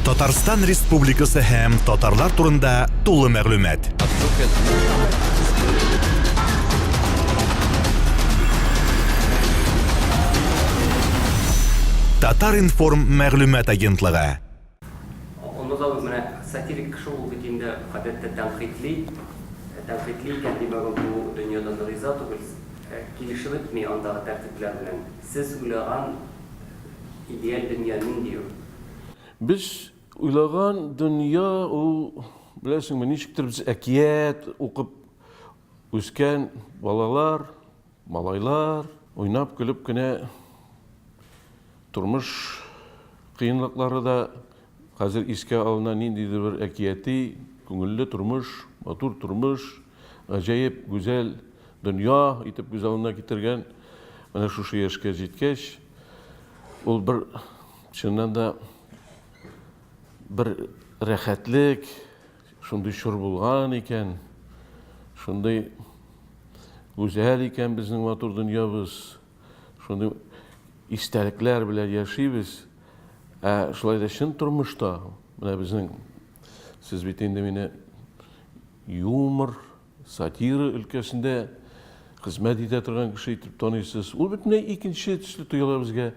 Татарстан Республикасы һәм татарлар турында тулы мәгълүмат. Татар-информ мәгълүмат агентлыгы. Алмаз абый, менә сатирик кеше ул бит инде гадәттә тәнкыйтьли. Тәнкыйтьли икән, димәк, ул бу дөньядан риза түгел, килешеп бетми андагы тәртипләр белән. Сез уйлаган идеаль дөнья нинди ул? Без уйлаган дөнья ул, беләсеңме, ничектер без әкият укып үскән балалар, малайлар, уйнап-көлеп кенә тормыш кыенлыклары да хәзер искә алына, ниндидер бер әкияти, күңелле тормыш, матур тормыш, гаҗәеп гүзәл дөнья итеп күз алдына китергән. Менә шушы яшькә җиткәч, ул бер чыннан да бер рәхәтлек, шундый чор булган икән, шундый гүзәл икән безнең матур дөньябыз, шундый истәлекләр белән яшибез. Ә шулай да чын тормышта, менә безнең, сез бит инде мине юмор, сатира өлкәсендә хезмәт итә торган кеше итеп таныйсыз. Ул бөтенләй икенче төсле тоела безгә.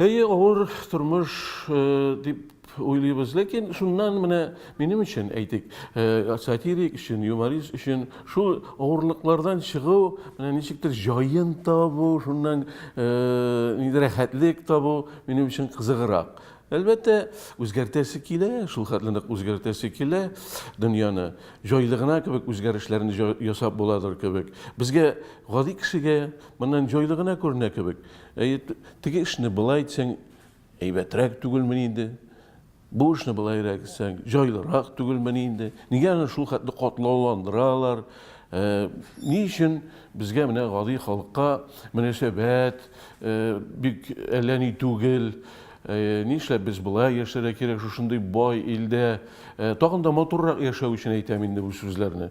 Әйе, авыр тормыш э, дип уйлыйбыз. Ләкин шуннан менә минем өчен, әйтик, э, сатирик өчен, юморист өчен шул авырлыклардан чыгу, менә ничектер җаен табу, шуннан э, нидер рәхәтлек табу минем өчен кызыграк. Әлбәттә, үзгәртәсе килә, шул хәтле нык үзгәртәсе килә дөньяны. Җайлы гына кебек үзгәрешләрне ясап буладыр кебек. Безгә, гади кешегә, моннан җайлы гына күренә кебек. Әйе, теге эшне болай итсәң, әйбәтрәк түгелмени инде? Бу эшне болайрак итсәң, җайлырак түгелмени инде? Нигә аны шул хәтле катлауландыралар? Ни өчен безгә менә гади халыкка мөнәсәбәт бик әллә ни түгел? Нишләп без болай яшәргә кирәк шушындый бай илдә? Тагын да матуррак яшәү өчен әйтәм инде бу сүзләрне.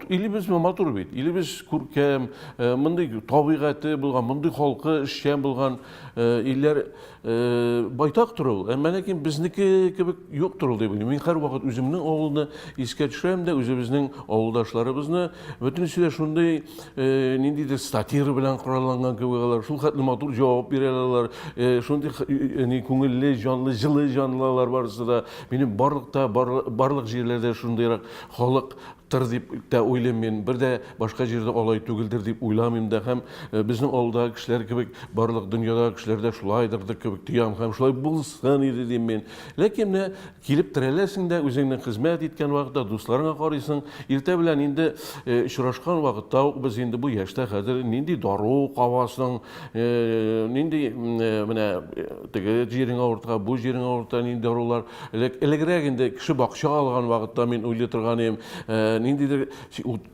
Илебез матур бит, илебез күркәм, мондый табигате булган, мондый халкы эшчән булган илләр Байтактыр ул, әмма ләкин безнеке кебек юктыр ул дип уйлыйм. Мин һәрвакыт үземнең авылны искә төшерәм дә, үзебезнең авылдашларыбызны, бөтенесе дә шундый ниндидер сатира белән коралланган кебек алар, шул хәтле матур җавап бирә алар, шундый ни күңелле, җанлы, җылы җанлы алар барысы да. Минем барлыкта, барлык җирләрдә шундыйрак халык тыр дип тә уйлыйм мин. Бер дә башка җирдә алай түгелдер дип уйламыйм да. Һәм э, безнең авылдагы кешеләр кебек барлык дөньядагы кешеләр дә шулайдыр кебек тоям һәм шулай булсын иде дим мин. Ләкин менә килеп терәләсең дә үзеңнең хезмәт иткән вакытта дусларыңа карыйсың. Иртә белән инде э, очрашкан вакытта ук без инде бу яшьтә хәзер нинди дару кабасың, э, нинди менә теге җирең авырта, бу җирең авырта, нинди дарулар. Элек, элегрәк инде кеше бакча алган вакытта мин уйлый торган идем, э, ниндидер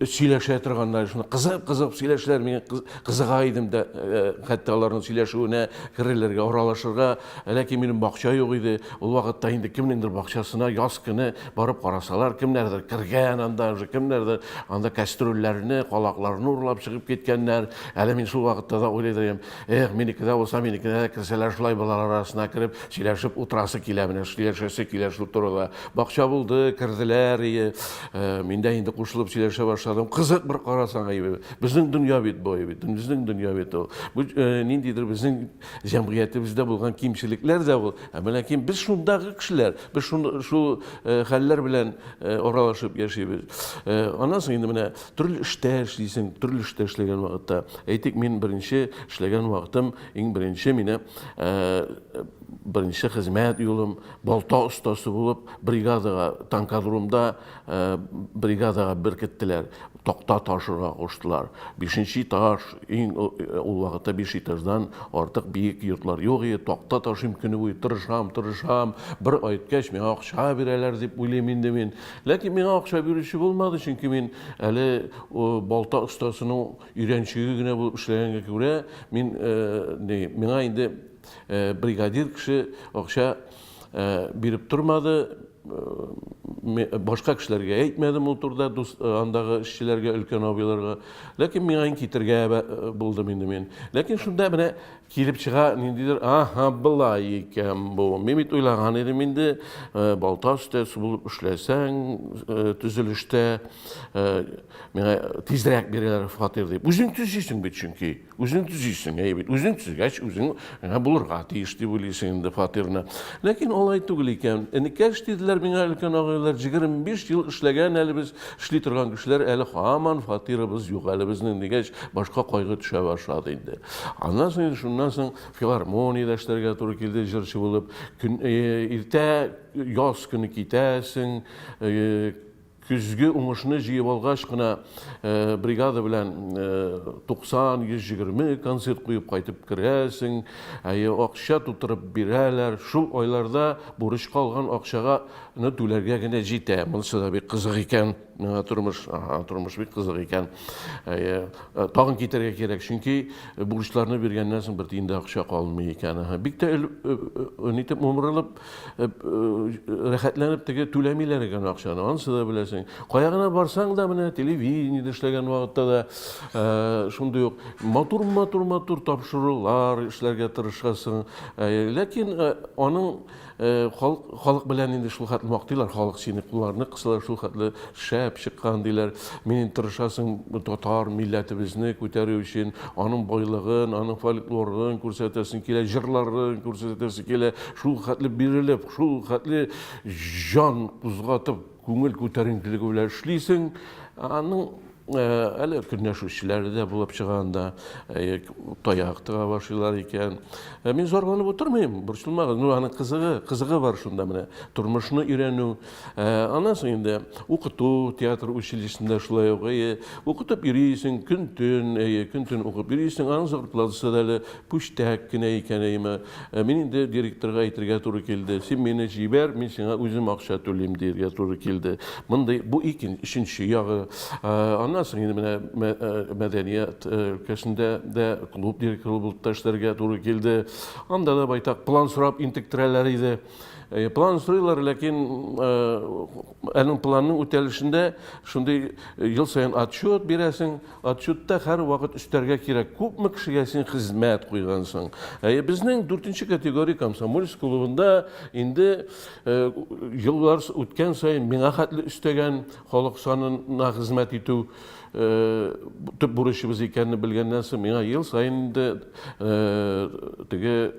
сөйләшә торганнар, шуны кызып-кызып сөйләшәләр, мин кызыга идем дә, э, хәтта аларның сөйләшүенә керелергә, аралашырга. Ләкин минем бакча юк иде. Ул вакытта инде кемнеңдер бакчасына яз көне барып карасалар, кемнәрдер кергән анда, уже кемнәрдер анда кәстрүлләрне, калакларны урлап чыгып киткәннәр. Әле мин шул вакытта да уйлый идем, Эх, минеке дә булса, минекенә дә керсәләр, шулай болар арасына кереп, сөйләшеп утырасы килә, менә сөйләшәсе килә шул турыда. Бакча булды, керделәр, ие. Э, мин дә инде кушылып сөйләшә башладым. Кызык бер карасаң, әйе. Безнең дөнья бит бу, бит. Безнең дөнья бит ул. Бу э, ниндидер безнең җәмгыятебездә булган кимчелекләр дә ул. Әмма ләкин без шундагы кешеләр, без шул, шул э, хәлләр белән аралашып яшибез. Аннан соң инде менә төрле эштә эшлисең, төрле эштә эшләгән вакытта Әйтик, мин беренче эшләгән вакытым, иң беренче мине беренче хезмәт юлым балта остасы булып бригадага, танкодромда бригадага беркеттеләр. Такта ташырга куштылар. Бишенче этаж, иң ул вакытта биш этаждан артык биек йортлар юк иде. Такта ташыйм көне буе, тырышам, тырышам. Бер ай үткәч, миңа акча бирәләр дип уйлыйм инде мин. Ләкин миңа акча бирүче булмады, чөнки мин әле балта остасының өйрәнчеге генә булып эшләгәнгә күрә, мин ни, миңа инде бригадир кеше акча биреп тормады. Башка кешеләргә әйтмәдем ул турыда, дус, андагы эшчеләргә, өлкән абыйларга. Ләкин миңа инде китергә булдым инде мин. Ләкин шунда менә килеп чыга ниндидер, аһа, болай икән бу. Мин бит уйлаган идем инде, балта өстәсе булып эшләсәң, төзелештә, миңа тизрәк бирәләр фатир дип. Үзең төзисең бит чөнки. Үзең төзисең, әйе бит. Үзең төзегәч, үзең генә булырга тиеш дип уйлыйсың инде фатирны. Ләкин алай түгел икән. Энекәш диделәр миңа өлкән агайлар, 25 ел эшләгән әле без, эшли торган кешеләр, әле һаман фатирыбыз юк әле безнең дигәч, башка кайгы төшә башлады инде. Аннан соң инде шуннан соң филармониядә эшләргә туры килде җырчы булып. Көн, иртә яз көне китәсең, Көзге уңышны җыеп алгач кына бригада белән 90-120 концерт куеп кайтып керәсең, әйе, акча тутырып бирәләр. Шул айларда бурычка алган акчага ны түләргә генә җитә. Монысы да бик кызык икән. Миңа тормыш, ага, тормыш бик кызык икән. Әйе, тагын китәргә кирәк, чөнки бурычларны биргәннән соң бер тиен дә акча калмый икән. Ага, бик тә нитеп умырылып рәхәтләнеп теге түләмиләр икән акчаны, анысы да беләсең. Кая гына барсаң да, менә телевидениедә эшләгән вакытта да шундый ук матур-матур-матур тапшырулар эшләргә тырышасың. Ләкин аның халык, халык белән инде шул хәтле мактыйлар, халык сине кулларны кысалар, шул хәтле шәп чыккан диләр. Мин инде тырышасың татар милләтебезне күтәрү өчен, аның байлыгын, аның фольклорын күрсәтәсең килә, җырларын күрсәтәсең килә. Шул хәтле бирелеп, шул хәтле җан кузгатып, күңел күтәренкелеге белән эшлисең. Аның әле көнләшүчеләре дә булып чыга анда, таяк тыга башлыйлар икән. Мин зарланып утырмыйм, борчылмагыз. Ну, аның кызыгы, кызыгы бар шунда менә. Тормышны өйрәнү. Аннан соң инде укыту, театр училищесында шулай ук, укытып йөрисең, көн-төн, көн-төн укып йөрисең, аның зарплатасы да әле Пүчтәк кенә икән, әйме. Мин инде директорга әйтергә туры килде. Син мине җибәр, мин сиңа үзем акча түлим, диергә туры килде. Мондый, бу икенче, өченче ягы. Аннан соң инде менә мәдәният өлкәсендә дә клуб директоры булып та эшләргә туры килде. Анда да байтак план сорап интектерәләр иде. План сорыйлар, ләкин аның планның үтәлешендә шундый ел саен отчет бирәсең. Отчетта һәрвакыт өстәргә кирәк, күпме кешегә син хезмәт куйгансың. Әйе, безнең дүртенче категория комсомольск клубында инде еллар үткән саен миңа хәтле өстәгән халык санына хезмәт итү төп бурычыбыз икәнне белгәннән соң, миңа ел саен инде теге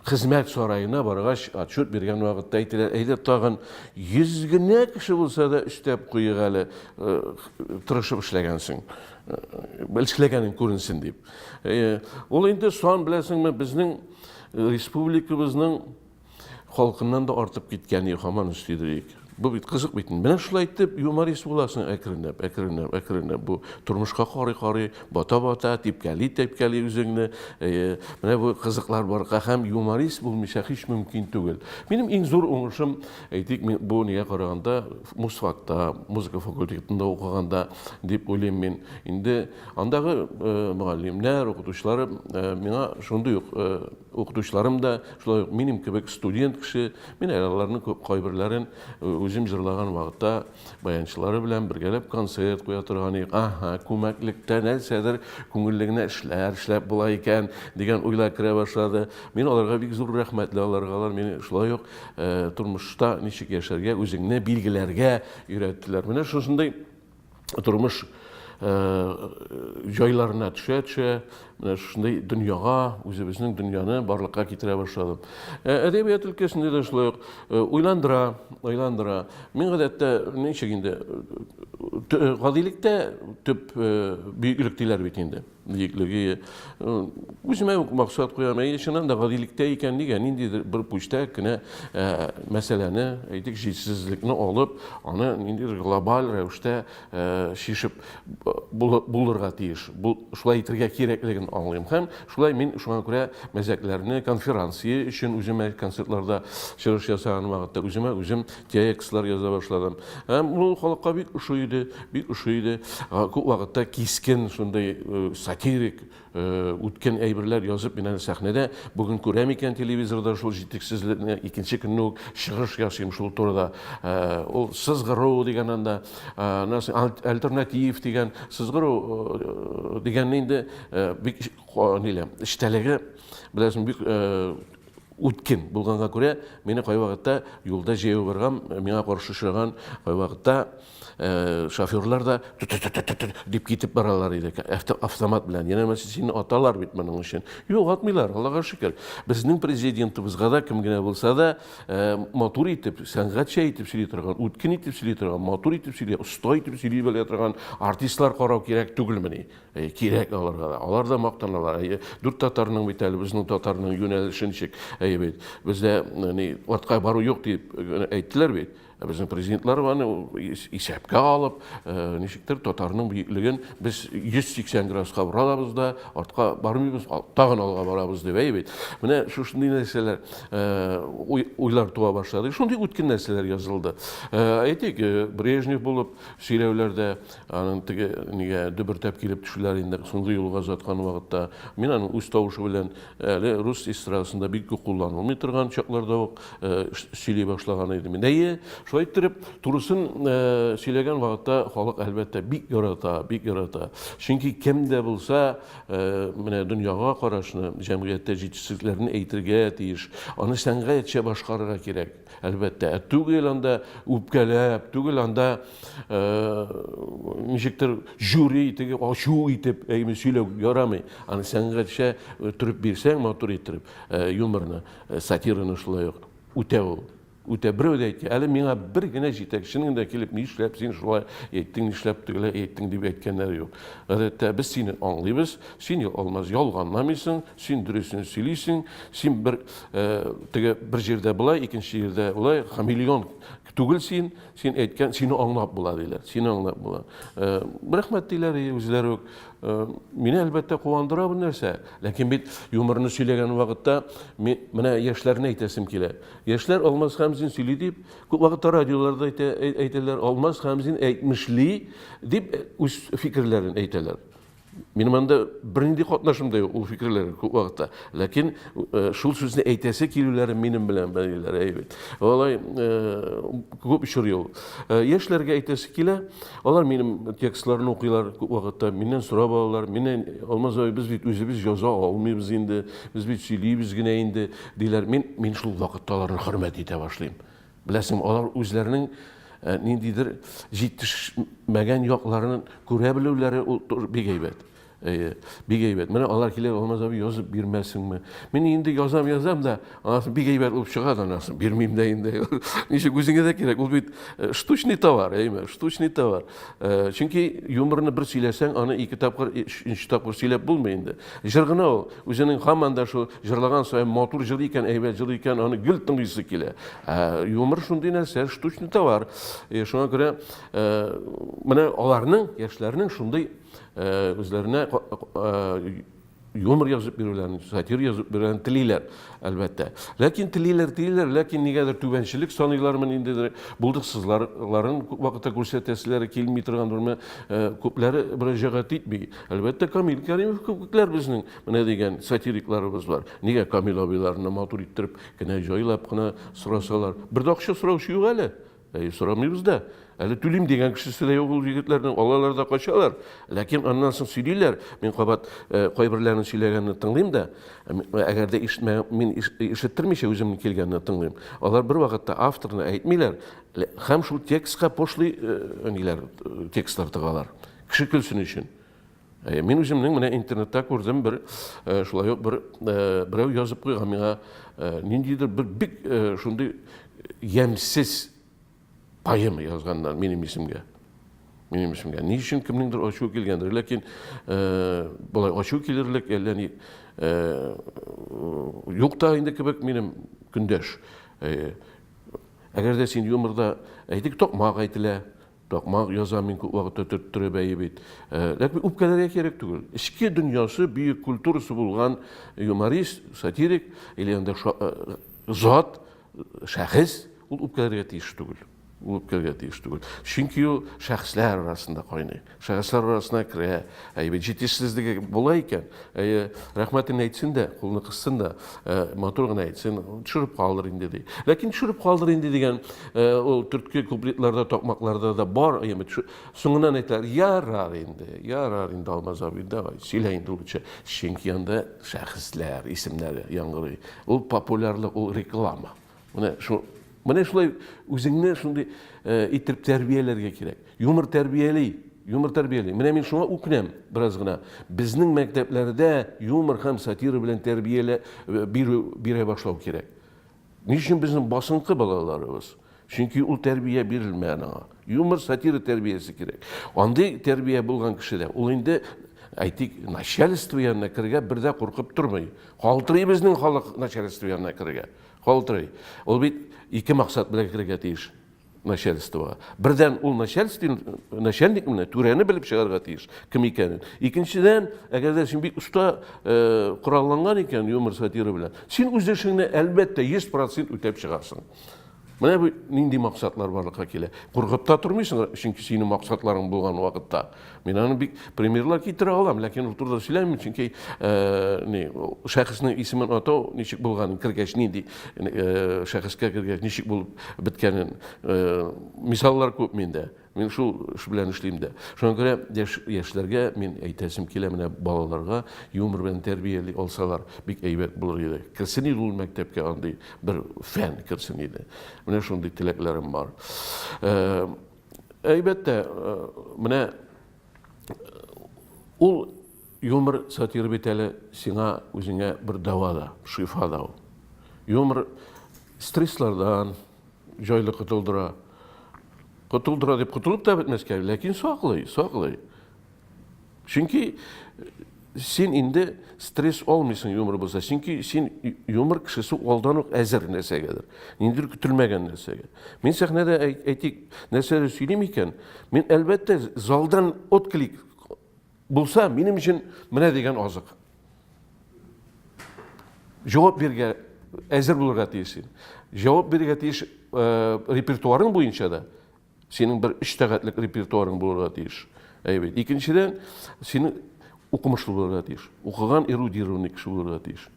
Хезмәт сараена баргач, отчет биргән вакытта әйтәләр, әйдә тагын 100 генә кеше булса да өстәп куйыйк әле, тырышып эшләгәнсең, эшләгәнең күренсен дип. Ул инде сан, беләсеңме, безнең республикабызның халкыннан да артып киткән, һаман өстидер. Бу бит кызык бит. Менә шулай итеп юморист буласың әкренләп, әкренләп, әкренләп. Бу тормышка карый-карый, бата-бата, типкәли-типкәли үзеңне. Менә бу кызыклар барга һәм юморист булмыйча һич мөмкин түгел. Минем иң зур уңышым, әйтик, мин бу нигә караганда, музфакта, музыка факультетында укыганда дип уйлыйм мин. Инде андагы мөгаллимнәр, укытучылар миңа шундый ук Укытучыларым да шулай ук минем кебек студент кеше. Мин әле аларның күп кайберләрен үзем җырлаган вакытта баянчылары белән бергәләп концерт куя торган идек. Аһа, күмәклектә нәрсәдер күңелле генә эшләр эшләп була икән дигән уйлар керә башлады. Мин аларга бик зур рәхмәтле аларга. Алар мине шулай ук тормышта ничек яшәргә, үзеңне билгеләргә өйрәттеләр. Менә шушындый тормыш җайларына төшә-төшә, менә шушындый дөньяга, үзебезнең дөньяны барлыкка китерә башладым. Әдәбият өлкәсендә дә шулай ук уйландыра, уйландыра. Мин гадәттә ничек инде, гадилектә төп бөеклек диләр бит инде. Биеклеге. Үземә үк максат куям. Әйе, чыннан да гадилектә икән, нигә ниндидер бер пүчтәк кенә мәсьәләне, әйтик, җитсезлекне алып, аны ниндидер глобаль рәвештә чишеп булырга тиеш. Бу шулай итергә кирәклеген аңлыйм. Һәм шулай мин шуңа күрә мәзәкләрне конферансье өчен үземә концертларда чыгыш ясаган вакытта үземә үзем Текстлар яза башладым. Һәм ул халыкка бик ошый иде, бик ошый иде. Күп вакытта кискен шундый э, сатирик, үткен әйберләр язып, мин аны сәхнәдә бүген күрәм икән телевизорда шул җитешсезлекне, икенче көнне үк чыгыш ясыйм шул турыда. Ул сызгыру дигән анда, альтернатив дигән, сызгыру дигәнне инде бик ниле, эчтәлеге, беләсең, бик үткен булганга күрә, мине кайвакытта юлда җәяү барган, миңа каршы очраган кайвакытта шоферлар да дип китеп баралар иде автомат белән. Янәмәсе сине аталар бит моның өчен. Юк, атмыйлар, Аллага шөкер. Безнең президентыбызга да кем генә булса да матур итеп, сәнгатьчә итеп сөйли торган, үткен итеп сөйли торган, матур итеп сөйли, оста итеп сөйли белә торган артистлар карау кирәк түгелмени? Кирәк аларга да. Алар да мактаналар. Әйе, дүрт татарның бит әле безнең татарның юнәлеше ничек? Әйе бит. Бездә ни артка бару юк дип әйттеләр бит. Ә безнең президентлар аны исәпкә алып, ничектер татарның бөеклеген без 180 градуска бора алабыз да, артка бармыйбыз, тагын алга барабыз дип, әйе бит. Менә шушындый нәрсәләр, уйлар туа башлады. Шундый үткен нәрсәләр язылды. Әйтик, Брежнев булып сөйләүләрдә, аның теге нигә дөбертәп килеп төшүләр инде соңгы юлга озаткан вакытта, мин аның үз тавышы белән әле рус эстрадасында бик күп кулланылмый торган чакларда ук сөйли башлаган идем. Әйе, шулай иттереп, турысын сөйләгән вакытта халык, әлбәттә, бик ярата, бик ярата. Чөнки кем дә булса, менә дөньяга карашны, җәмгыятьтә җитешсезлекләрне әйтергә тиеш. Аны сәнгатьчә башкарырга кирәк, әлбәттә. Ә түгел анда үпкәләп, түгел анда ничектер жюри теге ачу итеп әйме сөйләү ярамый. Аны сәнгатьчә төреп бирсәң, матур иттереп, юморны, сатираны шулай ук үтә ул. Үтә. Берәү дә әйтте, әле миңа бер генә җитәкченең дә килеп, нишләп син шулай әйттең, нишләп тегеләй әйттең дип әйткәннәре юк. Гадәттә без сине аңлыйбыз, син Алмаз ялганламыйсың, син дөресен сөйлисең, син бер теге бер җирдә болай, икенче җирдә болай, хамелеон түгел син, Син әйткән, сине аңлап була, диләр. Сине аңлап була. Рәхмәт диләр үзләре үк. Мине, әлбәттә, куандыра бу нәрсә. Ләкин бит юморны сөйләгән вакытта мин менә яшьләрне әйтәсем килә. Яшьләр Алмаз Хәмзин сөйли дип, күп вакытта радиоларда әйтә, әйтәләр, Алмаз Хәмзин әйтмешли дип үз фикерләрен әйтәләр. Минем анда бернинди катнашым да юк ул фикерләргә күп вакытта. Ләкин э, шул сүзне әйтәсе килүләре минем белән бәйлеләр, әйе бит. Алай э, күп очрый ул. Э, яшьләргә әйтәсе килә, алар минем текстларны укыйлар күп вакытта, миннән сорап алалар. Миннән, Алмаз абый, без бит үзебез яза алмыйбыз инде, без бит сөйлибез генә инде, диләр. Мин, мин шул вакытта аларны хөрмәт итә башлыйм. Беләсең, алар үзләренең э, ниндидер җитешмәгән якларын күрә белүләре ул бик әйбәт. Әйе, бик әйбәт. Менә алар килә, Алмаз абый язып бирмәсеңме? Мин инде язам, язам да, анасы бик әйбәт булып чыга да, анасы бирмим дә инде. Ничек үзеңә дә кирәк, ул бит э, штучный товар, әйме, штучный товар. Э, чөнки юморны бер сөйләсәң, аны ике тапкыр, өченче тапкыр сөйләп булмый инде. Җыр гына ул. Үзенең һаман да шул җырлаган саен матур җыр икән, әйбәт җыр икән, аны гел тыңлыйсы килә. Ә юмор шундый нәрсә, штучный товар. Э, шуңа күрә э, менә аларның, яшьләрнең шундый э, үзләренә юмор язып бирүләрен, сатир язып бирүләрен телиләр, әлбәттә. Ләкин телиләр, телиләр, ләкин нигәдер түбәнчелек саныйлармы, ниндидер булдыксызларын күп вакытта күрсәтәселәре килми торгандырмы, күпләре мөрәҗәгать итми. Әлбәттә, Камил Кәримов кебекләр безнең менә дигән сатирикларыбыз бар. Нигә Камил абыйларны матур иттереп кенә, җайлап кына сорасалар? Бер дә акча сораучы юк әле. Әйе, сорамыйбыз да. Әле түлим дигән кешесе дә юк ул егетләрнең. Алалар да качалар. Ләкин аннан соң сөйлиләр. Мин кабат э, кайберләренең сөйләгәнне тыңлыйм да. Әгәр дә ишетмә, мин ишеттермичә үземнең килгәнне тыңлыйм. Алар бер вакытта авторны әйтмиләр һәм шул текстка пошлый э, ниләр, э, текстлар тыгалар. Кеше көлсен өчен. Ә, мин үземнең менә интернетта күрдем бер э, шулай ук бер э, берәү язып куйган миңа э, ниндидер бер бик шундый ямьсез поэма язганнар минем исемгә. Минем исемгә. Ни өчен кемнеңдер ачуы килгәндер, ләкин болай ачу килерлек әллә ни юк та инде кебек минем көндәш. Әгәр дә син юморда, әйтик, токмак әйтелә, Такмак язам мин күп вакытта төрттереп, әйе бит. Э, ләкин үпкәләргә кирәк түгел. Эчке дөньясы, бөек культурасы булган юморист, сатирик или анда э, зат, шәхес, ул үпкәләргә тиеш түгел. Ул үпкәгә тиеш түгел. Чөнки ул шәхесләр арасында кайный. Шәхесләр арасына керә. Әйе, бит җитешсезлеге була икән, әйе, рәхмәтен әйтсен дә, кулны кыссын да, э, матур гына әйтсен, төшереп калдыр инде ди. Ләкин төшереп калдыр инде дигән э, ул төртке куплетларда, такмакларда да бар, әйеме, соңыннан әйтәләр, ярар инде, ярар инде, Алмаз абый, давай, сөйлә инде лучше. Чөнки анда шәхесләр исемнәре яңгырый. Ул популярлык, ул реклама. Менә шу, менә шулай үзеңне шундый э, итеп тәрбияләргә кирәк. Юмор тәрбияли, юмор тәрбияли. Менә мин шуңа үкенәм бераз гына. Безнең мәктәпләрдә юмор һәм сатира белән тәрбиялә э, бирү бирә башлау кирәк. Ни өчен безнең басынкы балаларыбыз? Чөнки ул тәрбия бирелмәгән аңа. Юмор, сатира тәрбиясе кирәк. Андый тәрбия булган кешедә ул инде әйтик, начальство янына керергә бер дә куркып тормый. Калтырый безнең халык начальство янына керергә. Калтырый. Ул бит ике максат белән керергә тиеш начальствога. Бердән ул начальство, начальник менә түрәне белеп чыгарга тиеш, кем икәнен. Икенчедән, әгәр дә син бик оста э, коралланган икән юмор сатира белән, син үз эшеңне әлбәттә 100% үтәп чыгарсың. Менә бу нинди максатлар барлыкка килә. Куркып та тормыйсың, чөнки синең максатларың булган вакытта. Мин аны бик примерлар китерә алам, ләкин ул турыда сөйләмим, чөнки э, ни, шәхеснең исемен атау ничек булганын, кергәч нинди э, шәхескә кергәч ничек булып беткәнен э, мисаллар күп миндә. Мин шул эш белән эшлим дә. Шуңа күрә яшь, яшьләргә мин әйтәсем килә, менә балаларга юмор белән тәрбияли алсалар, бик әйбәт булыр иде. Керсен иде ул мәктәпкә андый бер фән керсен иде. Менә шундый теләкләрем бар. Э, әйбәттә, э, менә ул юмор сатира бит әле сиңа үзеңә бер дәва да, шифа да ул. Юмор стресслардан, җайлы котылдыра. Котылдыра дип котылып та бетмәскә, ләкин саклый, саклый. Чөнки син инде стресс алмыйсың юмор булса, чөнки син юмор кешесе алдан ук әзер нәрсәгәдер, ниндидер көтелмәгән нәрсәгә. Мин сәхнәдә әйтик, нәрсәдер сөйлим икән, мин әлбәттә залдан отклик булса, минем өчен менә дигән азык. Җавап бирергә әзер булырга тиеш син. Җавап бирергә тиеш э, репертуарың буенча да. Синең бер өч сәгатьлек репертуарың булырга тиеш. Әйбәт. Икенчедән, син укымышлы булырга тиеш. Укыган эрудированный кеше булырга тиеш.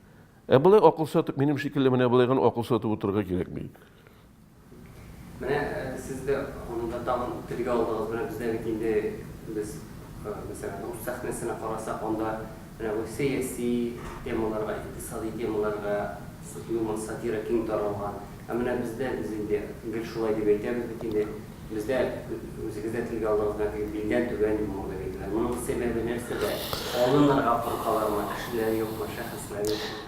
Ә болай акыл сатып, минем шикелле менә болай гына акыл сатып утырырга кирәкми. Менә сез дә аны да тагын телгә алдыгыз. Менә бездә бит инде без, мәсәлән, рус сәхнәсенә карасак, анда менә бу сәяси темаларга, икътисади темаларга юмор, сатира киң таралган. Ә менә бездә, без инде гел шулай дип әйтәбез бит инде, бездә, үзегез дә телгә алдыгыз, менә теге билдән түбән юмор дип әйтәләр. Моның сәбәбе нәрсәдә? Алынырга куркалармы, кешеләр юкмы, шәхесләр юкмы?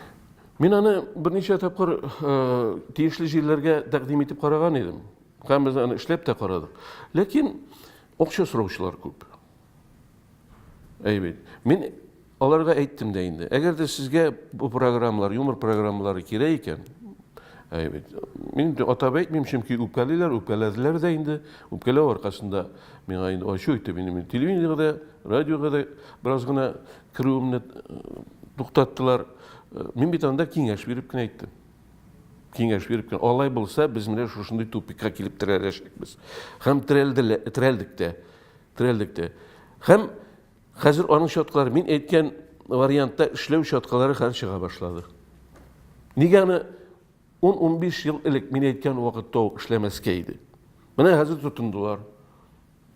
Мин аны берничә тапкыр тиешле җирләргә тәкъдим итеп караган идем. Һәм без аны эшләп тә карадык. Ләкин акча сораучылар күп. Әйбәт. Мин аларга әйттем дә инде. Әгәр дә сезгә бу программалар, юмор программалары кирәк икән, әйбәт. Мин инде атап әйтмим, чөнки үпкәлиләр, үпкәләделәр дә инде. Үпкәләү аркасында миңа инде ачу итеп, инде мин телевидениегә дә, радиога да бераз гына керүемне туктаттылар. Мин бит анда киңәш биреп кенә әйттем. Киңәш биреп кенә. Алай булса, без менә шушындый тупикка килеп терәләчәкбез. Һәм терәлделәр, терәлдек тә. Терәлдек тә. Һәм хәзер аның чаткалары, мин әйткән вариантта эшләү чаткалары хәзер чыга башлады. Нигә аны 10-15 ел элек мин әйткән вакытта ук эшләмәскә иде? Менә хәзер тотындылар.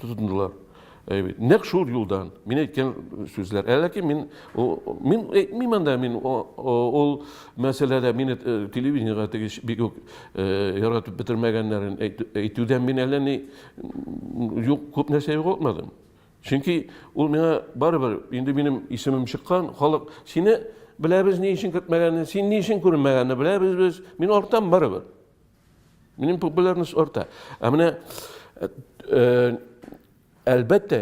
Тотындылар. Әйбәт. Нәкъ шул юлдан мин әйткән сүзләр. Ә ләкин мин мин әйтмим анда мин ул мәсьәләдә мине э, телевидениегә теге бик үк э, яратып бетермәгәннәрен әйтүдән мин әллә ни юк күп нәрсә югалтмадым. Чөнки ул миңа барыбер инде минем исемем чыккан, халык сине беләбез ни өчен кертмәгәнне, син ни өчен күренмәгәнне беләбез без. Мин артам барыбер. Минем популярность арта. Ә менә э, әлбәттә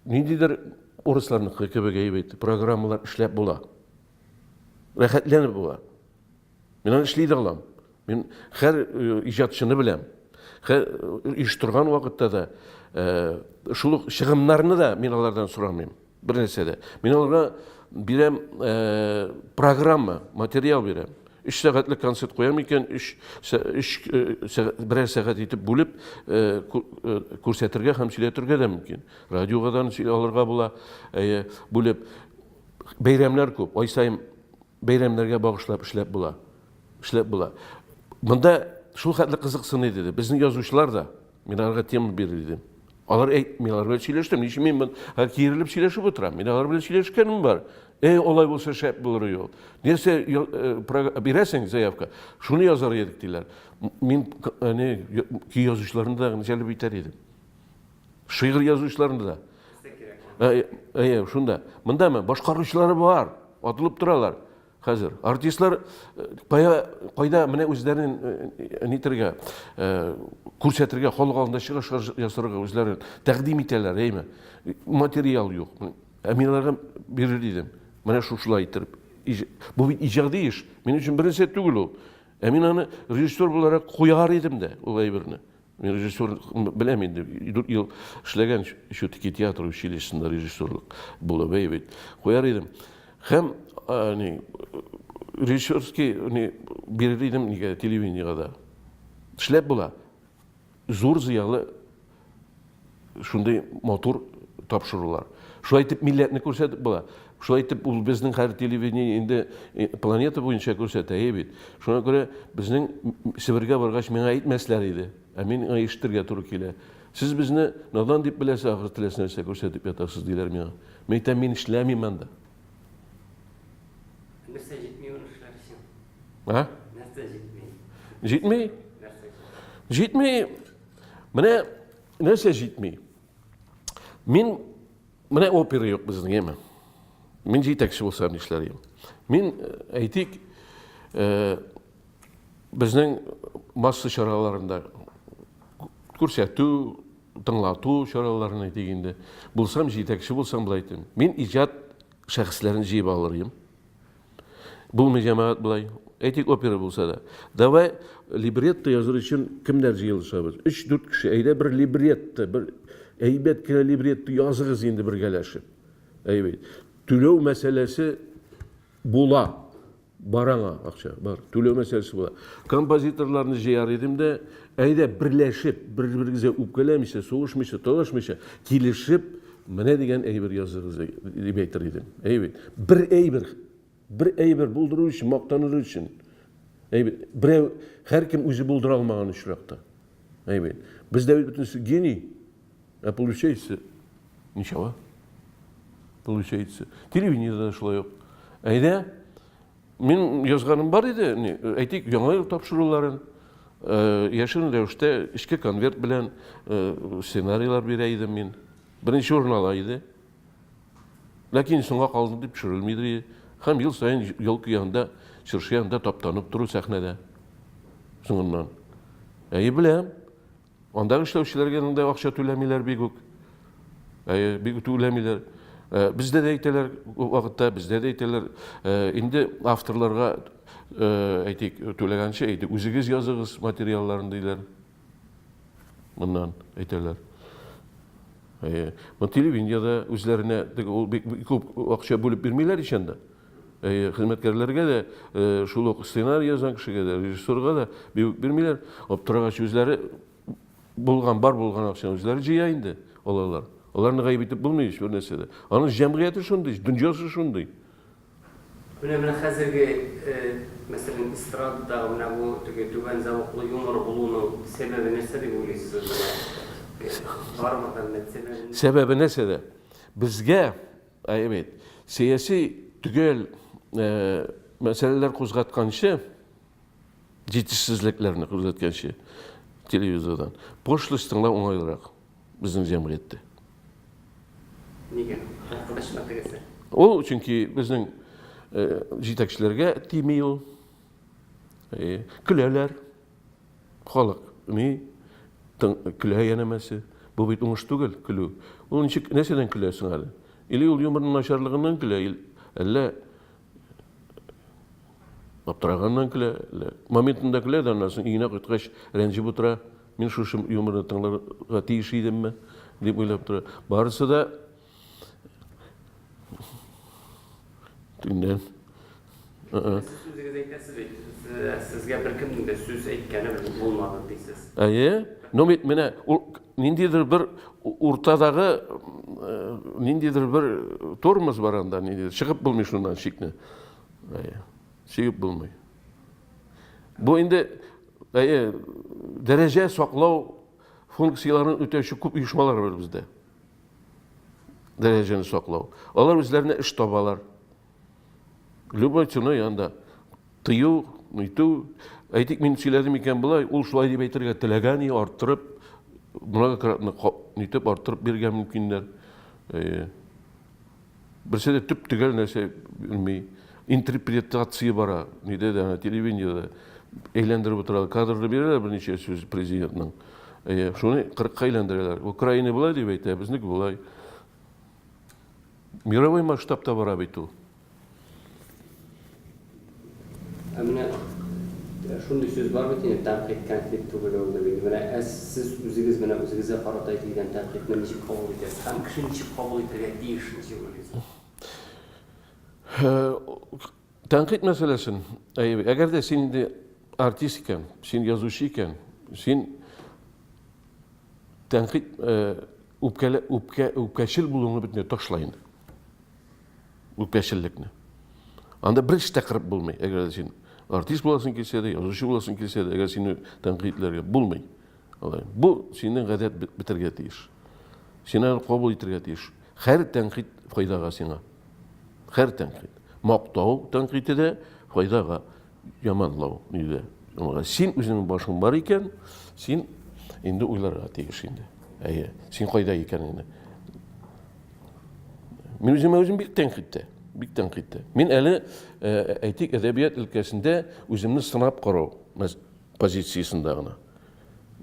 ниндидер урысларныкы кебек әйбәт программалар эшләп була. Рәхәтләнеп була. Мин аны эшли дә алам. Мин һәр э, иҗатчыны беләм. Һәр э, оештырган вакытта да шул ук чыгымнарны да мин алардан сорамыйм. Бер нәрсә дә. Мин аларга бирәм программа, материал бирәм. Өч сәгатьлек концерт куям икән, өч, өч берәр сәгать итеп бүлеп күрсәтергә һәм сөйләтергә дә мөмкин. Радиога да алырга була, бүлеп. Бәйрәмнәр күп, ай саен бәйрәмнәргә багышлап эшләп була. Эшләп була. Монда шул хәтле кызыксын иде. Безнең язучылар да, мин аларга тема бирер идем. Алар әйт, мин алар белән сөйләштем. Ничек мин монда киерелеп сөйләшеп утырам? Мин алар белән сөйләшкәнем бар. Эй, алай булса шәп булыр юл. Нәрсә э, бирәсең заявка? Шуны язар идек диләр. Мин не көй язучыларны да җәлеп итәр идем. Шигырь язучыларны да. Әйе, шунда. Мондамы? Башкаручылары бар. Атылып торалар. Хәзер артистлар э, кая кайда менә үзләрен э, нитергә, э, күрсәтергә, халык алдында чыгыш ясарга үзләрен тәкъдим итәләр, әйме? Материал юк. Ә мин аларга бирер идем. Менә шушылай иттереп. Бу бит иҗади эш. Минем өчен беренче түгел ул. Ә мин аны режиссер буларак куяр идем дә ул әйберне. Мин режиссер беләм инде, 4 ел эшләгән все-таки театр училищесында режиссерлык булып, әй бит. Куяр идем. Һәм ни режиссерский ни бирер идем нигә телевидениегә дә. Эшләп була. Зур зыялы шундый матур тапшырулар. Шулай итеп милләтне күрсәтеп була. Шулай итеп ул безнең хәзер телевидение инде э, планета буенча күрсәтә, әйе бит. Шуңа күрә безнең Себергә баргач миңа әйтмәсләр иде. Ә мин ишетергә туры килә. Сез безне надан дип беләсез, ахры теләсә нәрсә күрсәтеп ятасыз диләр миңа. Мин әйтәм, мин эшләмим анда. Нәрсә җитми аны эшләр өчен? А? Нәрсә җитми? Җитми? Җитми. Менә нәрсә җитми? Мин менә опера юк безнең, әйме? Мин җитәкче булсам нишләр идем? Мин э, әйтик, э, безнең масса чараларында күрсәтү, тыңлату чараларын әйтик инде. Булсам җитәкче булсам болай әйтәм. Мин иҗат шәхесләрен җыеп алыр идем. Булмый җәмәгать болай. Әйтик, опера булса да. Давай либретто языр өчен кемнәр җыелышабыз? 3-4 кеше. Әйдә бер либретто, бер әйбәт кенә либретто языгыз инде бергәләшеп. Әйбәт. Түләү мәсьәләсе була. Бар аңа акча, бар. Түләү мәсьәләсе була. Композиторларны җыяр идем дә, әйдә берләшеп, бер-берегезгә үпкәләмичә, сугышмыйча, талашмыйча, килешеп, Менә дигән әйбер языгыз дип әйтер идем. Әйбер. Бер әйбер. Бер әйбер булдыру өчен, мактаныр өчен. Әйбер. Берәү, һәркем үзе булдыра алмаган очракта. Әйбер. Бездә бит бөтенесе гений. Ә получается, ничего. Получается. Телевидениедә дә шулай ук. Әйдә, Мин язганым бар иде, ни, әйтик, яңа ел тапшыруларын, э, яшерен рәвештә эчке конверт белән э, сценарийлар бирә идем мин. Беренче урын ала иде. Ләкин соңга калды дип төшерелми иде. Һәм ел саен елка янында, чыршы янында таптанып тору сәхнәдә. Соңыннан. Әйе, беләм. Андагы эшләүчеләргә дә акча түләмиләр бик үк. Әйе, бик үк түләмиләр. Э, бездә дә әйтәләр күп вакытта, бездә дә әйтәләр. Э, инде авторларга э, әйтик, түләгәнче, әйтик, үзегез языгыз материалларын диләр. Моннан әйтәләр. Әйе. Моны телевидениедә үзләренә теге ул бик күп акча бүлеп бирмиләр ич анда. Әйе, хезмәткәрләргә дә, э, шул ук сценарий язган кешегә дә, режиссерга да бик бирмиләр. Аптырагач үзләре булган, бар булган акчаны үзләре җыя инде алалар. Аларны гаеп итеп булмый ич бер нәрсә дә. Аның җәмгыяте шундый, дөньясы шундый. Менә менә хәзерге, э, мәсәлән, эстрададагы менә бу теге түбән зәвыклы юмор булуның сәбәбе нәрсә дип уйлыйсыз менә? Барыбер дә менә сәбәбе. Сәбәбе нәрсәдә? Безгә Әйе бит. Сәяси төгәл мәсьәләләр кузгатканчы, җитешсезлекләрне күрсәткәнче телевизордан, пошлость тыңлау уңайлырак безнең җәмгыятьтә. Нигә? Куркынычмы тегесе? Ул чөнки безнең җитәкчеләргә тими ул. Көләләр. Халык ни көлә янәмәсе. Бу бит уңыш түгел, көлү. Ул ничек, нәрсәдән көләсең әле? Или ул юморның начарлыгыннан көлә, әллә аптыраганнан көлә, әллә моментында көлә дә, аннан соң өенә кайткач рәнҗеп утыра. Мин шушы юморны тыңларга тиеш идемме, дип уйлап тора. Барысы да төннән. Сез үзегез әйтәсез бит, сезгә беркемнең дә сүз әйткәне булмады дисез. Әйе. Ну бит менә ул ниндидер бер уртадагы ниндидер бер тормоз бар анда, ниндидер чыгып булмый шуннан чикне. Әйе. Чыгып булмый. Бу инде әйе, дәрәҗә саклау функцияләрен үтәүче күп оешмалар бар бездә. Дәрәҗәне саклау. Алар үзләренә эш табалар. Любой ценой анда тыю, нитү. Әйтик, мин сөйләдем икән болай, ул шулай дип әйтергә теләгән, и арттырып, многократно нитеп арттырып бирергә мөмкиннәр. Берсе дә төп төгәл нәрсә белми. Интерпретация бара, нидә дә, телевидениедә әйләндереп утыралар. Кадрны бирәләр берничә сүз президентның. Шуны кырыкка әйләндерәләр. Украина болай дип әйтә, безнеке болай. Мировой масштабта бара бит ул. Ә менә шундый сүз бар бит инде, тәнкыйть кәнфит түгел ул дип инде. Менә ә сез үзегез менә үзегезгә карата әйтелгән тәнкыйтьне ничек кабул итәсез? Һәм кеше ничек кабул итәргә тиеш, ничек уйлыйсыз? Тәнкыйть мәсьәләсен, әгәр дә син инде артист икән, син язучы икән, син тәнкыйть үпкәле үпкә үпкәчел булуыңны бөтенләй ташла инде. Үпкәчеллекне. Анда бер эш тә кырып булмый. Әгәр дә син артист буласың килсә дә, язучы буласың килсә дә, әгәр сине тәнкыйтьләргә булмый. Алай. Бу синең гадәт бетергә тиеш. Син аны кабул итергә тиеш. Һәр тәнкыйть файдага сиңа. Һәр тәнкыйть. Мактау тәнкыйте дә файдага. Яманлау нидә. Син үзеңнең башың бар икән, син инде уйларга тиеш инде. Әйе, син кайда икәнеңне. Мин үземә үзем бик тәнкыйтьтә, бик тәнкыйтьтә. Мин әле, э, әйтик, әдәбият өлкәсендә үземне сынап карау позициясендә гына.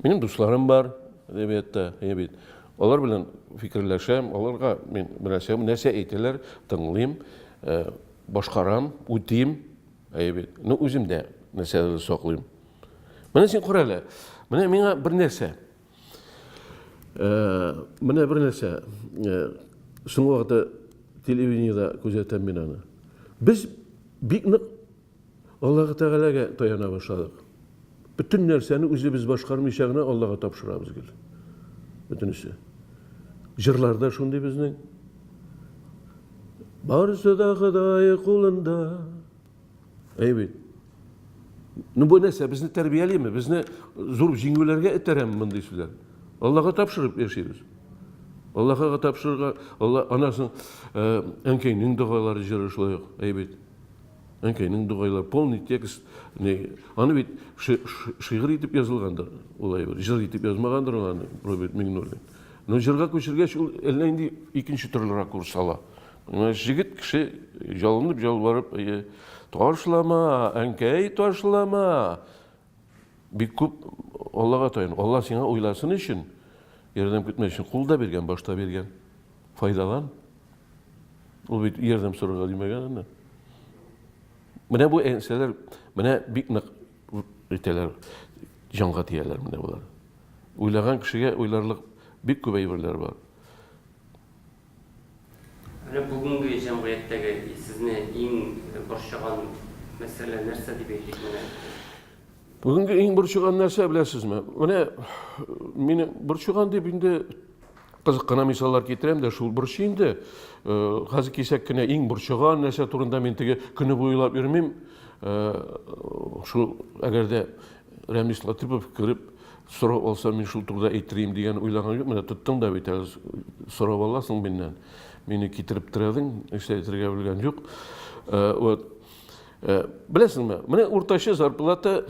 Минем дусларым бар әдәбиятта, әйе бит. Алар белән фикерләшәм, аларга мин беләсәм, нәрсә әйтәләр, тыңлыйм, э, башкарам, үтим. Әйе бит. Ну, үзем дә нәрсәләрне саклыйм. Менә син кара әле. Менә миңа бер нәрсә. Э, менә бер нәрсә. Э, соңгы вакытта телевидениедә күзәтәм мин аны. Без бик нык Аллаһ Тәгаләгә таяна башладык. Бөтен нәрсәне үзебез башкармыйча гына Аллаһка тапшырабыз гел. Бөтенесе. Җырлар да шундый безнең. Барысы да Ходай кулында. Әй бит. Ну бу нәрсә безне тәрбиялиме? Безне зур җиңүләргә этәрәме мондый сүзләр? Аллаһка тапшырып яшибез. Аллаһка тапшырырга, Алла анасын э, әнкәйнең догалары җыры шулай ук, әй бит. Әнкәйнең догалары, полный текст. Не, аны бит шигырь итеп язылгандыр, ул әйбер. Җыр итеп язмагандыр аны Роберт Миңнуллин. Но җырга күчергәч, ул әллә инде икенче төрле ракурс ала. Понимаешь, җегет кеше жалынып ялварып, ташлама, әнкәй, ташлама. Бик күп Аллага таян. Алла сиңа уйласын өчен, ярдәм көтмәс өчен кул да биргән, баш та биргән. Файдалан. Ул бит ярдәм сорарга димәгән аны. Менә бу нәрсәләр, менә бик нык итәләр, җанга тияләр менә болар. Уйлаган кешегә уйларлык бик күп әйберләр бар. Менә бүгенге җәмгыятьтәге сезне иң борчыган мәсьәлә нәрсә дип әйтик менә? Бүгенге иң борчыган нәрсә беләсезме? Менә мине борчыган дип инде кызык кына мисаллар китерәм дә, шул борчый инде. Э, хәзер кисәк кенә иң борчыган нәрсә турында мин теге көне буе уйлап йөрмим. Э, шул әгәр дә Рәмис Латыпов кереп сорау алса, мин шул турыда әйтерим дигән уйлаган юк. Менә тоттың да бит әле сорап аласың миннән. Мине китереп терәдең, нәрсә әйтергә белгән юк. Э, вот. Э, беләсеңме, менә уртача зарплата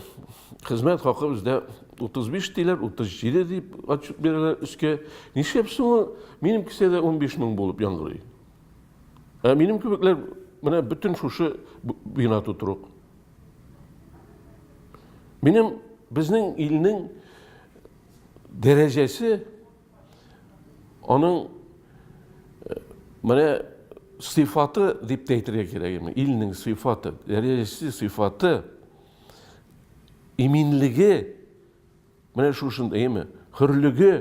хезмәт хакы бездә 35 диләр, 37 дип отчет бирәләр өскә. Нишләп соң ул минем кесәдә 15 мең булып яңгырый? Ә минем кебекләр менә бөтен шушы бина тутырук. Минем безнең илнең дәрәҗәсе аның э, менә сыйфаты дип тә әйтергә кирәк. Илнең сыйфаты, дәрәҗәсе, сыйфаты, иминлеге менә шушында, әйеме? Хөрлеге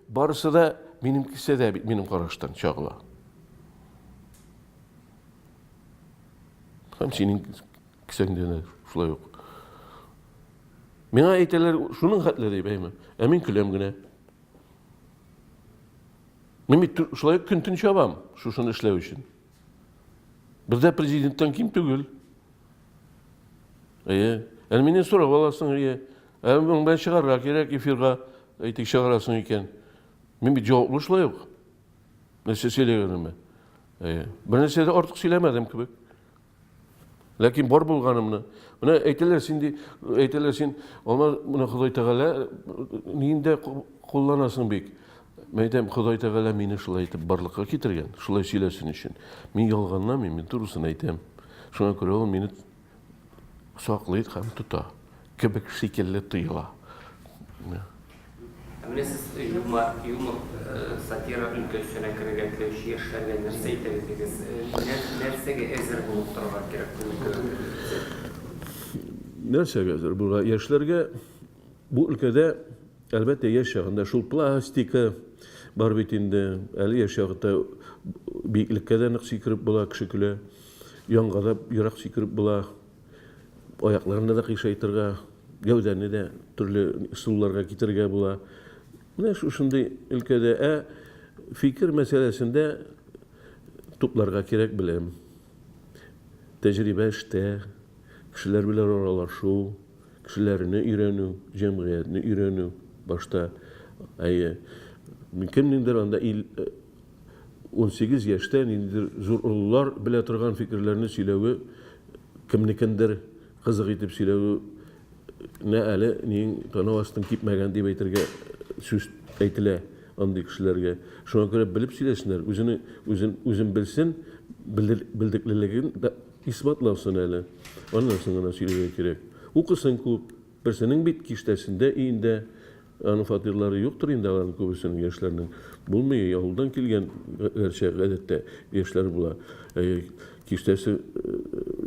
барысы да минем кесәдә бит, минем караштан чагыла. Һәм синең. Кесәңдә дә шулай ук. Миңа әйтәләр, шуның хәтле дип, әйме. Ә мин көләм генә. Мин бит шулай ук көн-төн чабам, шушыны эшләү өчен. Бездә президенттан ким түгел. Әйе. Әле миннән сорап аласың, әйе. Ә моның белән чыгарга кирәк эфирга, әйтик, чыгарасың икән. Мин бит җаваплы шулай ук. Нәрсә сөйләгәнемә. Әйе. Бер нәрсә дә артык сөйләмәдем кебек. Ләкин бар булганымны. Менә әйтәләр син ди, әйтәләр син, алма менә Ходай Тәгалә ниндә кулланасың бик. Мен әйтәм, Ходай Тәгалә мине шулай итеп барлыкка китергән, шулай сөйләсен өчен. Мин ялганламыйм, мин турысын әйтәм. Шуңа күрә ул мине саклый һәм тота кебек шикелле тоела. Ә менә сез юмор, юмор, сатира өлкәсенә керергә теләүче яшьләргә нәрсә әйтер идегез? Нәрсәгә әзер булып торырга кирәк бу өлкәгә керергә теләсә? Нәрсәгә әзер булырга? Яшьләргә бу өлкәдә, әлбәттә, яшь чагында шул пластика бар бит инде. Әле яшь чакта биеклеккә дә нык сикереп була, кеше көлә. Янга да ерак сикереп була. Аякларны да кыйшайтырга, гәүдәне дә төрле ысулларга китерергә була. Менә шушындый өлкәдә, ә фикер мәсьәләсендә тупларга кирәк белем. Тәҗрибә эштә, кешеләр белән аралашу, кешеләрне өйрәнү, җәмгыятьне өйрәнү башта. Әйе, кемнеңдер анда ил 18 яшьтә ниндидер зур олылар белә торган фикерләрне сөйләве, кемнекендер кызык итеп сөйләве нә әле ниң танау астың кипмәгән дип әйтергә сүз әйтелә андый кешеләргә. Шуңа күрә белеп сөйләсеннәр, үзене үзен үзен белсен, белдеклелеген дә исбатласын әле. Аннан соң гына сөйләргә кирәк. Укысын күп. Берсенең бит киштәсендә өендә Аның фатирлары юктыр инде аларның күбесенең, яшьләрнең. Булмый, авылдан килгән, гәрчә гадәттә яшьләр була. Киштәсе,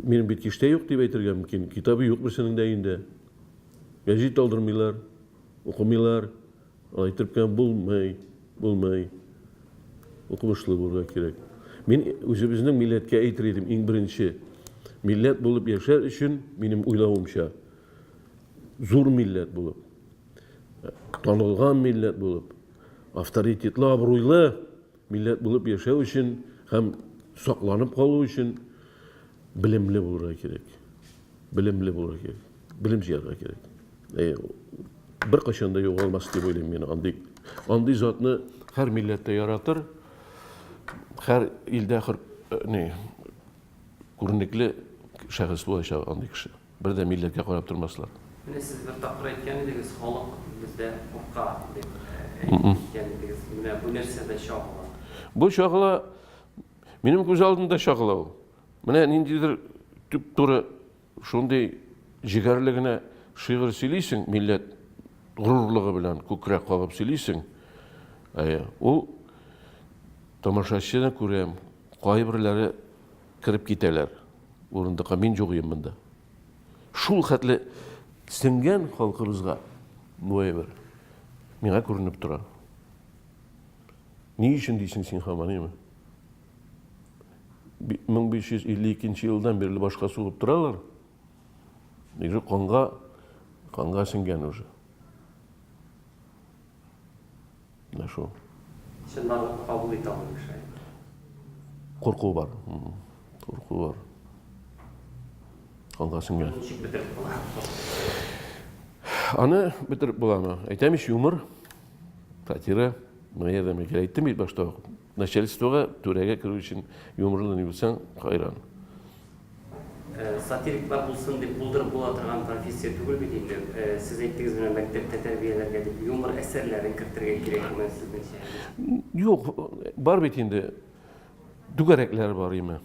минем бит киштә юк дип әйтергә мөмкин. Китабы юк берсенең дә өендә. Гәҗит алдырмыйлар, укымыйлар. Алай итеп кенә булмый, булмый. Укымышлы булырга кирәк. Мин үзебезнең милләткә әйтер идем, иң беренче милләт булып яшәр өчен, минем уйлавымча, зур милләт булып, танылган милләт булып, авторитетлы, абруйлы милләт булып яшәү өчен һәм сакланып калу өчен белемле булырга кирәк. Белемле булырга кирәк. Белем җыярга кирәк. Э, бер кайчан да югалмас дип уйлыйм мин андый андый затны һәр милләттә яратыр, һәр илдә хөр, э, не, күренекле шәхес булачак андый кеше. Бер дә милләткә карап тормаслар. Менә сез бер тапкыр әйткән идегез, халык бездә курка дип әйткән идегез. Менә бу нәрсәдә чагыла? Бу чагыла, минем күз алдымда чагыла ул. Менә ниндидер туп-туры шундый җегәрле генә шигырь сөйлисең, милләт горурлыгы белән күкрәк кагып сөйлисең. Әйе, ул тамашачыны күрәм, кайберләре кереп китәләр. Урындыкка мин юк идем монда. Шул хәтле сеңгән халкыбызга бу әйбер миңа күренеп тора. Ни өчен дисең син һаман, әйме? 1552 елдан бирле башка сугып торалар. Уже канга, канга сеңгән уже. Менә шул. Чынбарлыкны кабул итә алмый кеше. Курку бар. Курку бар. Канга сеңгән. Ничек бетереп була? Аны бетереп буламы? Әйтәм ич, юмор, сатира. Моңа ярдәм кирәк. Әйттем бит башта ук. Начальствога, түрәгә керү өчен юморлы ни булсаң, хайран. Сатириклар булсын дип булдырып була торган профессия түгел бит инде. Сез әйттегез менә мәктәптә тәрбияләргә дип, юмор әсәрләрен кертергә кирәкме сезнеңчә? Юк, бар бит инде түгәрәкләр бар име.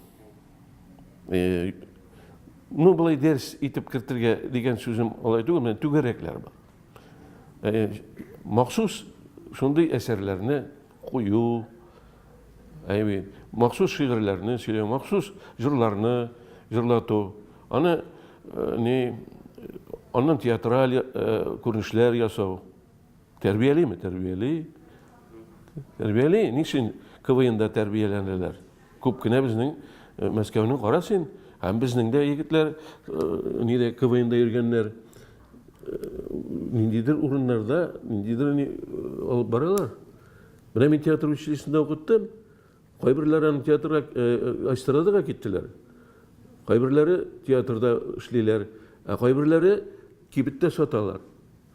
Ну, болай дәрес итеп кертергә дигән сүзем алай түгел, менә түгәрәкләр бар. Махсус шундый әсәрләрне кую, әйе, махсус шигырьләрне сөйләү, махсус җырларны җырлату, аны э, ни, аннан театраль э, күренешләр ясау. Тәрбиялиме? Тәрбияли. Тәрбияли. Ни өчен КВНда тәрбияләнәләр? Күп кенә безнең э, Мәскәүнең кара син, Һәм безнең дә егетләр нидә КВНда йөргәннәр, ниндидер урыннарда ниндидер ни алып баралар. Менә мин театр училищесында укыттым. Кайберләре аны театрга, эстрадага киттеләр. Кайберләре театрда эшлиләр, ә кайберләре кибеттә саталар.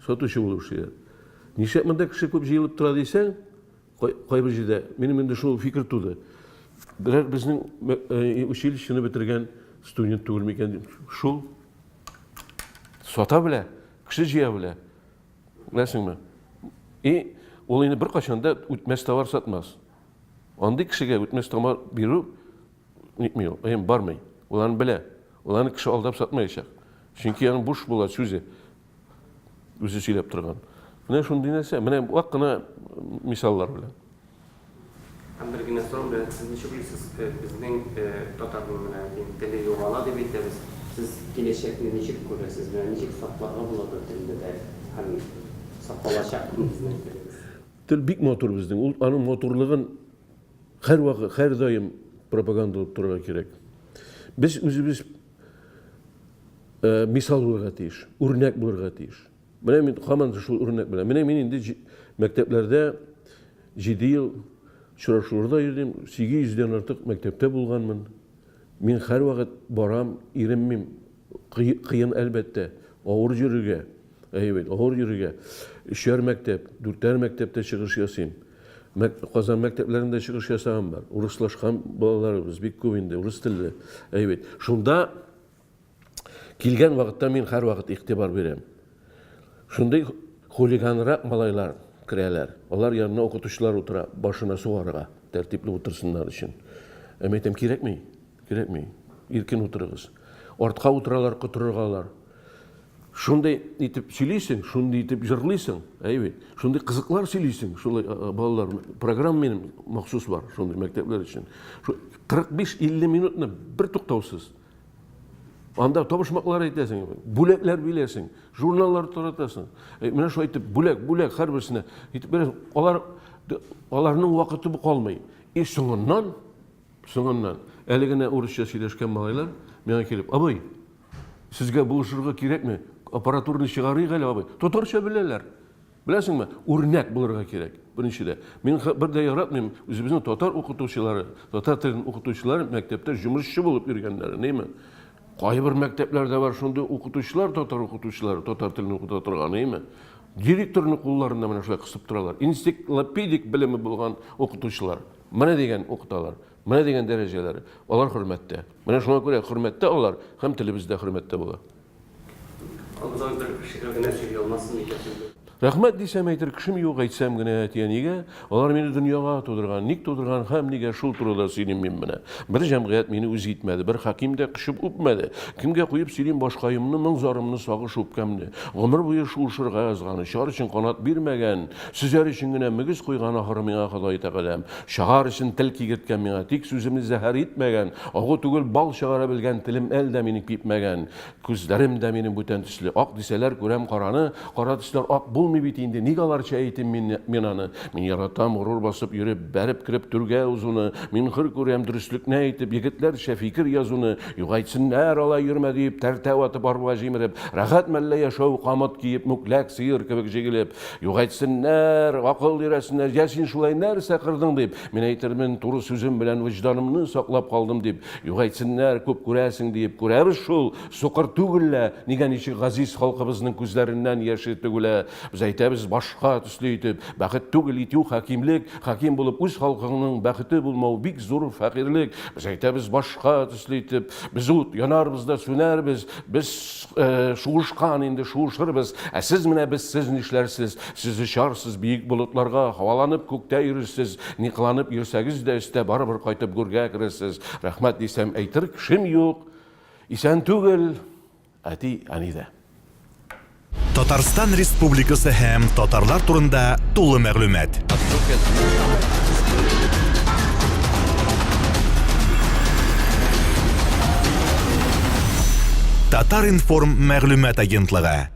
Сатучы булып эшлиләр. Нишләп монда кеше күп җыелып тора дисәң, кайбер җирдә минем инде шул фикер туды. Берәр безнең училищены бетергән студент түгел микән дим. Шул сата белә, кеше җыя белә. Беләсеңме? И ул инде беркайчан да үтмәс товар сатмас. Андый кешегә үтмәс товар бирү нитми ул, әйе, бармый. Ул аны белә. Ул аны кеше алдап сатмаячак. Чөнки аның буш була сүзе. Үзе сөйләп торган. Менә шундый нәрсә. Менә вак кына мисаллар белән. Һәм бер генә сорау белән, сез ничек уйлыйсыз, безнең татарның менә дин теле югала дип әйтәбез. Сез киләчәкне ничек күрәсез? Менә ничек сакларга була бу телне дә һәм саклалачакмы безнең телебез? Тел бик матур безнең. Ул аның матурлыгын һәрвакыт, һәрдаим пропагандалап торырга кирәк. Без үзебез мисал булырга тиеш, үрнәк булырга тиеш. Менә мин һаман шул үрнәк белән. Менә мин инде мәктәпләрдә 7 ел очрашуларда йөрдем, 800 дән артык мәктәптә булганмын. Мин һәрвакыт барам, иренмим. Кыен, әлбәттә, авыр йөрергә. Әйе бит, авыр йөрергә. Өчәр мәктәп, дүртәр мәктәптә чыгыш ясыйм. Казан мәктәпләрендә чыгыш ясаган бар. Урыслашкан балаларыбыз бик күп инде, урыс телле. Әйе бит. Шунда килгән вакытта мин һәрвакыт игътибар бирәм. Шундый хулиганрак малайлар керәләр. Алар янына укытучылар утыра, башына сугарга, тәртипле утырсыннар өчен. Ә мин әйтәм, кирәкми, кирәкми. Иркен утырыгыз. Артка утыралар, котырырга алар. Шундый итеп сөйлисең, шундый итеп җырлыйсың, әйе бит. Шундый кызыклар сөйлисең, шулай балалар, программа минем махсус бар, шундый мәктәпләр өчен. 45-50 минутны бер туктаусыз. Анда табышмаклар әйтәсең, бүләкләр бирәсең, журналлар таратасың. Менә шулай итеп бүләк, бүләк һәрберсенә итеп бирәсең. Алар аларның вакыты калмый. И соңыннан, соңыннан әле генә урысча сөйләшкән малайлар миңа килеп, абый, Сезгә булышырга кирәкме? Аппаратураны чыгарыйк әле, абый. Татарча беләләр. Беләсеңме, үрнәк булырга кирәк, беренчедә. Мин бер дә яратмыйм үзебезнең татар укытучылары, татар телен укытучылары мәктәптә җомышчы булып йөргәннәре, нейме? Кайбер мәктәпләрдә бар шундый укытучылар, татар укытучылары, татар телен укыта торган, нейме? Директорны кулларында менә шулай кысып торалар. Энциклопедик белеме булган укытучылар. Менә дигән укыталар. Менә дигән дәрәҗәләре. Алар хөрмәттә. Менә шуңа күрә хөрмәттә алар һәм телебез дә хөрмәттә була. Абзый бер шигырь генә сөйли алмассың микән инде? Рәхмәт дисәм әйтер кешем юк, әйтсәм генә әти-әнигә, алар мине дөньяга тудырган, ник тудырган һәм нигә, шул турыда сөйлим мин менә. Бер җәмгыять мине үз итмәде, бер хаким дә кочып үпмәде. Кемгә куеп сөйлим башкаемны, моң-зарымны, сагыш-үпкәмне. Гомер буе шуышырга язган, очар өчен канат бирмәгән, сөзәр өчен генә мөгез куйган ахыры миңа Ходай Тәгаләм. Чыгар өчен тел кигерткән миңа, тик сүземне зәһәр итмәгән, агу түгел, бал чыгара белгән телем әл дә минем кипмәгән. Күзләрем дә минем бүтән төсле, ак дисәләр, күрәм караны, кара төсләр ак булмый бит инде, ник аларча әйтим мин, мин аны? Мин яратам горур басып йөреп, бәреп кереп түргә узуны, мин хөр күрәм дөреслекне әйтеп, егетләрчә фикер язуны, юк әйтсеннәр алай йөрмә диеп, тәртә ватып, арба җимереп, рәхәт мәллә яшәү, камыт киеп, мүкләк сыер кебек җигелеп, Юк әйтсеннәр, акыл өйрәтсеннәр, я син шулай нәрсә кырдың дип, мин әйтермен, туры сүзем белән вөҗданымны саклап калдым дип, юк әйтсеннәр, күп күрәсең диеп, күрәбез шул, сукыр түгел лә, нигә ничек газиз халкыбызның күзләреннән яше түгелә, без әйтәбез башка төсле итеп, бәхет түгел итү хакимлек, хаким булып үз халкыңның бәхете булмау бик зур фәкыйрьлек, без әйтәбез башка төсле итеп, без ут, янарбыз да сүнәрбез, без Шуышкан инде шуышырбыз. Ә сез менә без сез нишләрсез? Сез очарсыз биек болытларга, һаваланып күктә йөрерсез. Ни кыланып йөрсәгез дә өстә барыбер кайтып гүргә керерсез. Рәхмәт дисәм әйтер кешем юк. Исән түгел әти, әни дә. Татарстан Республикасы һәм татарлар турында тулы мәгълүмат. Татар-информ мәгълүмат агентлыгы.